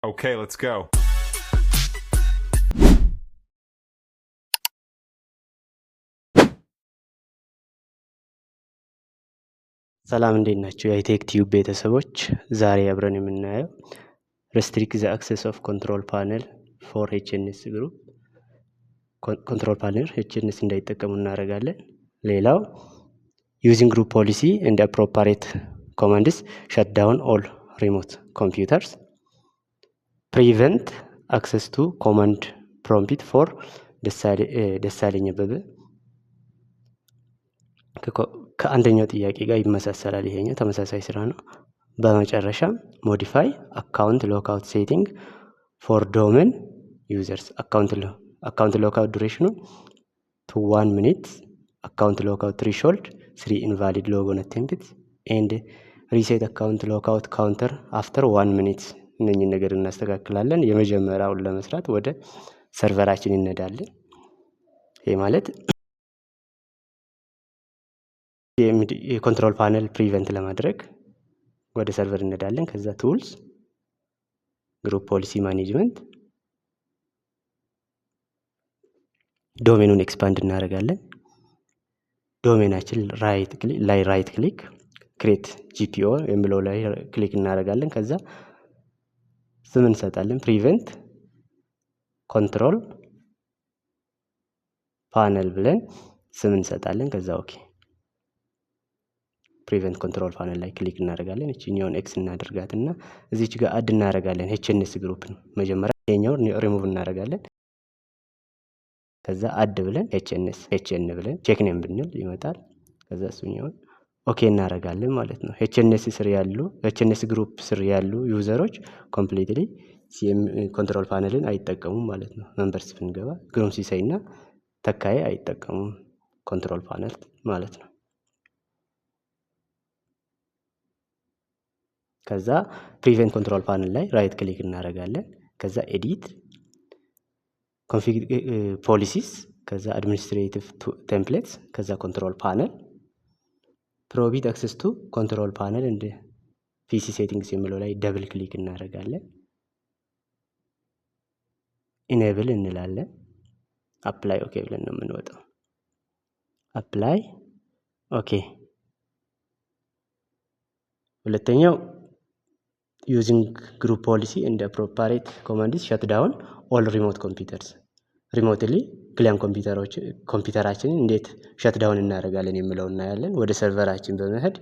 Okay, let's go. ሰላም፣ እንዴት ናችሁ? የአይቴክ ቲዩብ ቤተሰቦች፣ ዛሬ አብረን የምናየው restrict the access of control panel for HNS group፣ control panel HNS እንዳይጠቀሙ እናደርጋለን። ሌላው using group policy and appropriate commands shut down all remote computers፣ prevent access to command prompt for ደሳለኝ አበበ። ከአንደኛው ጥያቄ ጋር ይመሳሰላል። ይሄኛው ተመሳሳይ ስራ ነው። በመጨረሻም modify account lockout setting for domain users፣ account lockout duration ኑ to 1 minute፣ account lockout threshold three invalid logon attempt and reset account lockout counter after 1 minute። እነኝን ነገር እናስተካክላለን። የመጀመሪያውን ለመስራት ወደ server ኣችን እንሄዳለን። ይህ ማለት የ control panel prevent ለማድረግ ወደ server እንሄዳለን። ከዛ tools፣ group policy management፣ domain ኑን expand እናደርጋለን። Domain ኣችን ላይ right click፣ create GPO የሚለው ላይ click እናደርጋለን። ከዛ ስም እንሰጣለን። Prevent control panel ብለን ስም እንሰጣለን። ከዛ okay፣ prevent control panel ላይ click እናደርጋለን። እችኛውን X እናደርጋትና እዚች ጋር add እናደርጋለን። HNS group ነው። መጀመሪያ ይሄኛውን ሪሙቭ እናደርጋለን። ከዛ add ብለን HNS HN ብለን check name ብንል ይመጣል። ከዛ እሱኛውን okay እናደርጋለን ማለት ነው። HNS ስር ያሉ፣ HNS group ስር ያሉ user ኦች completely control panel ን አይጠቀሙም ማለት ነው። Members ብንገባ ግሩም ሲሳይ እና ተካዬ አይጠቀሙም control panel ማለት ነው። ከዛ prevent control panel ላይ right click እናደርጋለን። ከዛ edit config policies፣ ከዛ administrative templates፣ ከዛ control panel፣ prohibit access to control panel and PC settings የሚለው ላይ double click እናደርጋለን። Enable እንላለን። Apply okay ብለን ነው የምንወጣው። Apply okay። ሁለተኛው using group policy and appropriate commands shut down all remote computers። Remotely client ኮምፒውተሮች ኮምፒውተራችንን እንዴት shut down እናደርጋለን የሚለው እናያለን። ወደ server ኣችን በመሄድ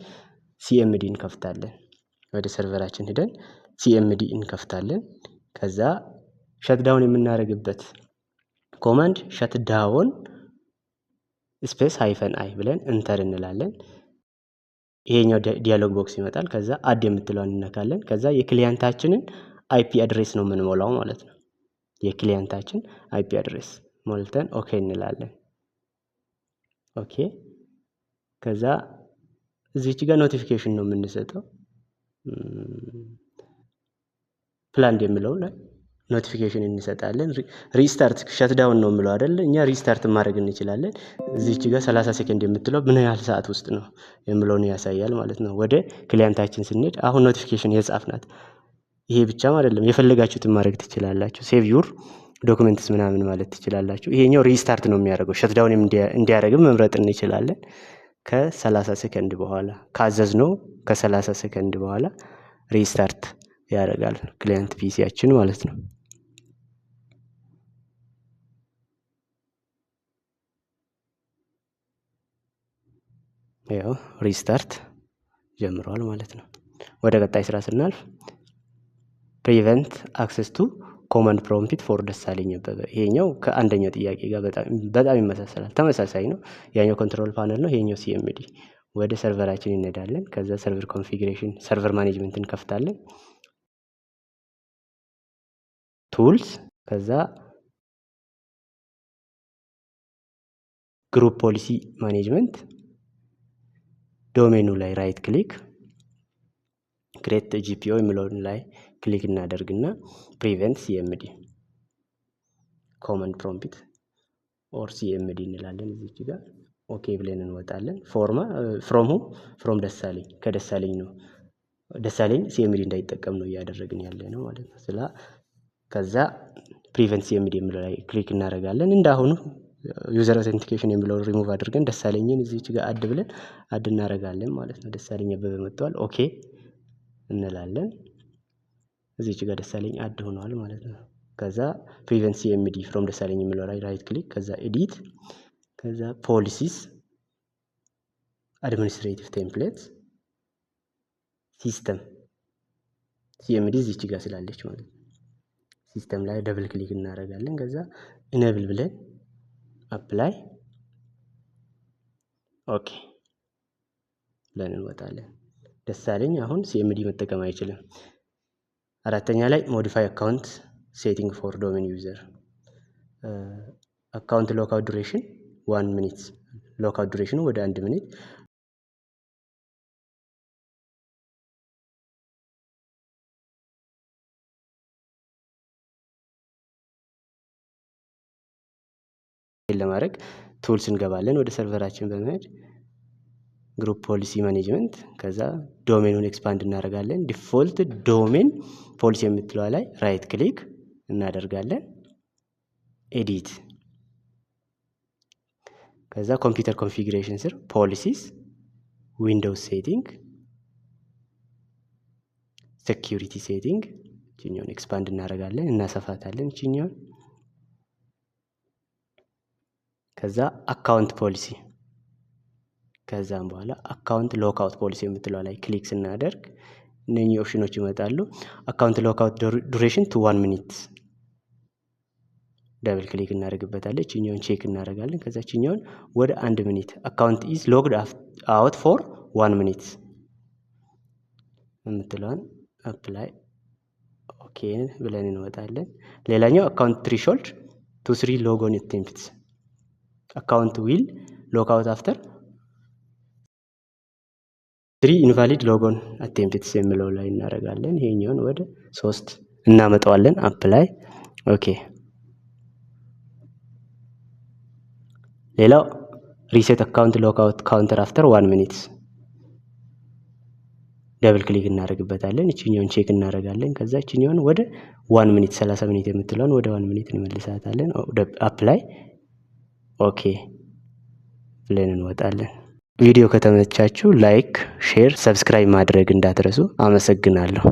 CMD እንከፍታለን። ወደ server ኣችን ሂደን CMD እንከፍታለን። ከዛ shut down የምናደርግበት command shut down space -i ብለን enter እንላለን። ይሄኛው dialog box ይመጣል። ከዛ add የምትለዋን እንነካለን። ከዛ የ client ኣችንን IP address ነው የምንሞላው ማለት ነው። የ client ኣችን IP address ሞልተን okay እንላለን። Okay፣ ከዛ እዚች ጋር notification ነው የምንሰጠው። Planned የሚለው ላይ notification እንሰጣለን። Restart shut down ነው የምለው አይደል? እኛ restart ማድረግ እንችላለን። እዚች ጋር 30 ሴኮንድ የምትለው ምን ያህል ሰዓት ውስጥ ነው የምለውን ያሳያል ማለት ነው። ወደ client ኣችን ስንሄድ አሁን notification የጻፍናት፣ ይሄ ብቻም አይደለም፣ የፈለጋችሁትን ማድረግ ትችላላችሁ። Save your documents ምናምን ማለት ትችላላችሁ። ይሄኛው restart ነው የሚያደርገው። Shut down እንዲያደርግም መምረጥ እንችላለን። ከ30 ሰከንድ በኋላ ካዘዝነው ከ30 ሰከንድ በኋላ restart ያደርጋል client PC ያችን ማለት ነው። ያው restart ጀምሯል ማለት ነው። ወደ ቀጣይ ስራ ስናልፍ prevent access to command prompt for ደሳለኝ አበበ። ይሄኛው ከአንደኛው ጥያቄ ጋር በጣም ይመሳሰላል። ተመሳሳይ ነው። ያኛው control panel ነው፣ ይሄኛው CMD። ወደ server ኣችን እንሄዳለን። ከዛ server configuration፣ server management እንከፍታለን። Tools፣ ከዛ group policy management፣ domain ኑ ላይ right click፣ create GPO የሚለውን ላይ click እናደርግና prevent CMD command prompt or CMD እንላለን። እዚች ጋር okay ብለን እንወጣለን። ፎርማ from who? From ደሳለኝ፣ ከደሳለኝ ነው ደሳለኝ CMD እንዳይጠቀም ነው እያደረግን ያለ ነው ማለት ነው። ስላ ከዛ prevent CMD የሚለው ላይ click እናደርጋለን። እንዳሁኑ user authentication የሚለውን ሪሙቭ አድርገን ደሳለኝን እዚች ጋር add ብለን add እናደርጋለን ማለት ነው። ደሳለኝ አበበ መጥቷል። Okay እንላለን። እዚች ጋር ደሳለኝ add ሆኗል ማለት ነው። ከዛ prevent CMD from ደሳለኝ የሚለው ላይ right click፣ ከዛ edit፣ ከዛ policies፣ administrative template፣ system፣ CMD እዚች ጋር ስላለች ማለት ነው። System ላይ double click እናደርጋለን። ከዛ enable ብለን apply፣ okay ብለን እንወጣለን። ደሳለኝ አሁን CMD መጠቀም አይችልም። አራተኛ ላይ modify account setting for domain user፣ account lockout duration 1 minute፣ lockout duration ኑ ወደ 1 minute ለማድረግ tools እንገባለን። ወደ server ኣችን በመሄድ group policy management፣ ከዛ domain ኑን expand እናደርጋለን። Default domain policy የምትለዋ ላይ right click እናደርጋለን። Edit፣ ከዛ computer configuration ስር policies፣ Windows setting፣ security setting፣ እችኛውን expand እናደርጋለን፣ እናሰፋታለን እችኛውን። ከዛ account policy፣ ከዛም በኋላ account lockout policy የምትለዋ ላይ click ስናደርግ እነኚህ ኦፕሽኖች ይመጣሉ። Account lockout duration to 1 minute double click እናደርግበታለን። እችኛውን check እናደርጋለን። ከዛ እችኛውን ወደ 1 minute፣ account is locked out for 1 minute የምትለዋን apply፣ okay ብለን እንወጣለን። ሌላኛው account threshold to three logon attempts፣ account will lockout after three invalid logon attempts የሚለው ላይ እናደርጋለን። ይሄኛውን ወደ 3 እናመጣዋለን። Apply፣ okay። ሌላው reset account lockout counter after 1 minutes፣ double click እናደርግበታለን። እችኛውን check እናደርጋለን። ከዛ እችኛውን ወደ 1 minute፣ 30 minute የምትለውን ወደ 1 minute እንመልሳታለን። Apply፣ okay ብለን እንወጣለን። ቪዲዮ ከተመቻችሁ like፣ share፣ subscribe ማድረግ እንዳትረሱ። አመሰግናለሁ።